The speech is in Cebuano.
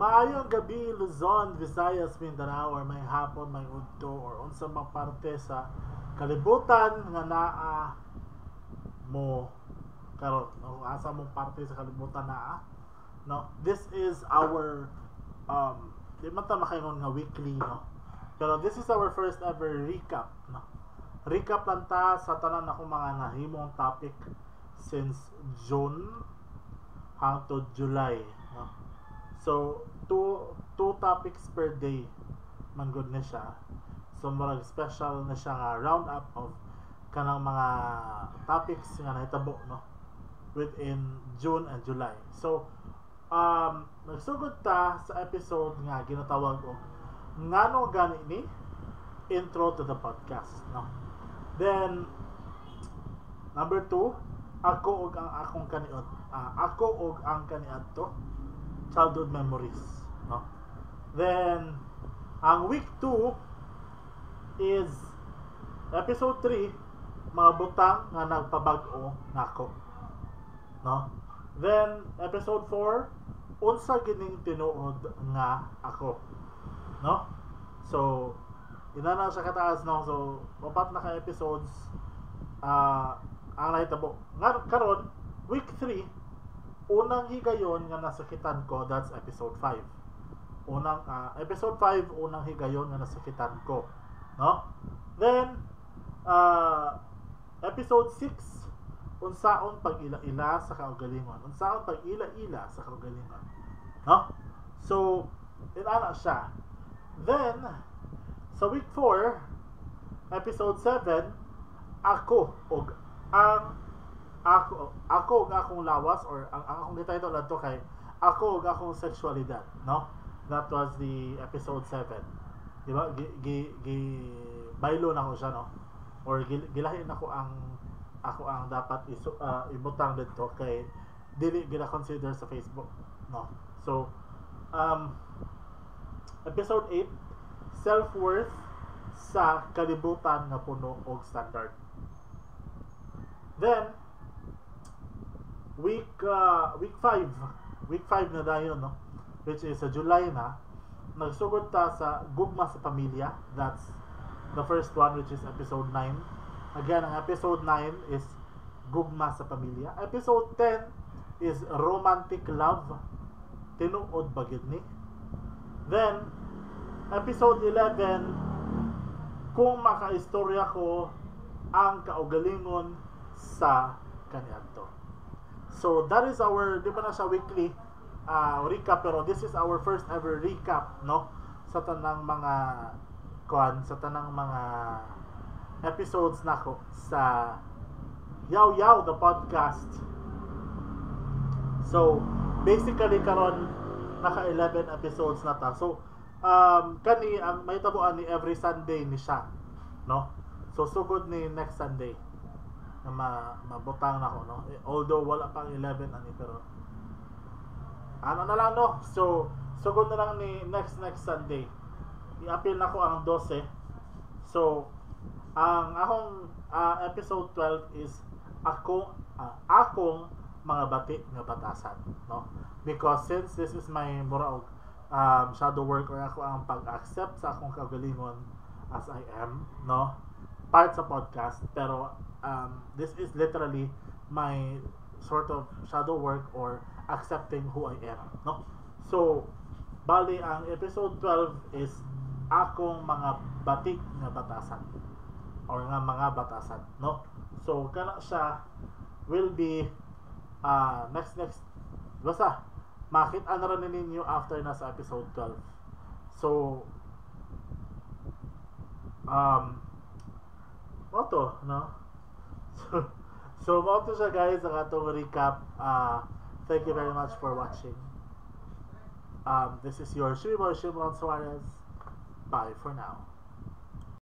Maayong gabi, Luzon, Visayas, Mindanao, or maayong hapon, maayong udto, or unsa mang parte sa kalibutan nga naa mo karon, no? Kung asa mong parte sa kalibutan naa, no? This is our di man ta makaingon nga weekly, no? Pero this is our first ever recap, no? Recap lang ta sa tanan akong mga nahimong topic since June hangtod July, no? So two topics per day man gud ni siya. So murag special na siya nga round up of kanang mga topics nga nahitabo, no, within June and July. So nagsugod ta sa episode nga ginatawag og "Ngano Gani Ni?" Intro to the podcast, no? Then number 2, ako ug ang akong kaniod ako ug ang kaniadto, childhood memories, no? Then ang week 2 is episode 3, mga butang nga nagpabag-o nako, no? Then episode 4, unsa gining tinuod nga ako, no? So inana siya kataas, no? So upat na ka episodes ang nahitabo nga karon. Week 3, unang higayon nga nasakitan ko, that's episode 5. Unang episode 5, unang higayon nga nasakitan ko, no? Then episode 6, unsaon pag-ila-ila sa kaugalingon, unsaon pag-ila-ila sa kaugalingon, no? So inana siya. Then sa week 4, episode 7, ako og ang ako ako ug akong lawas, or ang akong gititle adto kay "Ako ug akong sexualidad", no? That was the episode 7, di ba? Gi baylo na ko siya, no, or gilahi na ko ang ako ang dapat ibutang didto kay dili gina consider sa Facebook, no? So episode 8, self-worth sa kalibutan nga puno og standard. Then week 5, week 5 na dayon, no, which is sa July na, nagsugod ta sa gugma sa pamilya. That's the first one, which is episode 9. Again, ang episode 9 is gugma sa pamilya. Episode 10 is romantic love, tinuod ba gyud ni? Then episode 11, kung makaistorya ko ang kaugalingon sa kaniadto. So that is our, di ba na siya weekly recap, pero this is our first ever recap, no, sa tanang mga kuan, sa tanang mga episodes nako sa Yaw Yaw the Podcast. So basically karon naka 11 episodes na ta. So kani ang mahitabuan ni every Sunday ni siya, no? So sugod ni next Sunday na mabutang nako, no? Eh, although wala pang 11 ani, pero ano na lang, no? So sugod na lang ni next next Sunday, i-apil nako ang 12. So ang akong episode 12 is ako akong mga bati nga batasan, no? Because since this is my mura og shadow work or ako ang pag-accept sa akong kaugalingon as I am, no, part sa podcast, pero this is literally my sort of shadow work or accepting who I am, no? So bali ang episode 12 is akong mga batik nga batasan or nga mga batasan, no? So kana siya will be next next, basta makita na rin ninyo after na sa episode 12. So mao to, no? So mao to siya, guys, ang atong recap. Thank you very much for watching. This is your Shimon Shimon Suarez. Bye for now.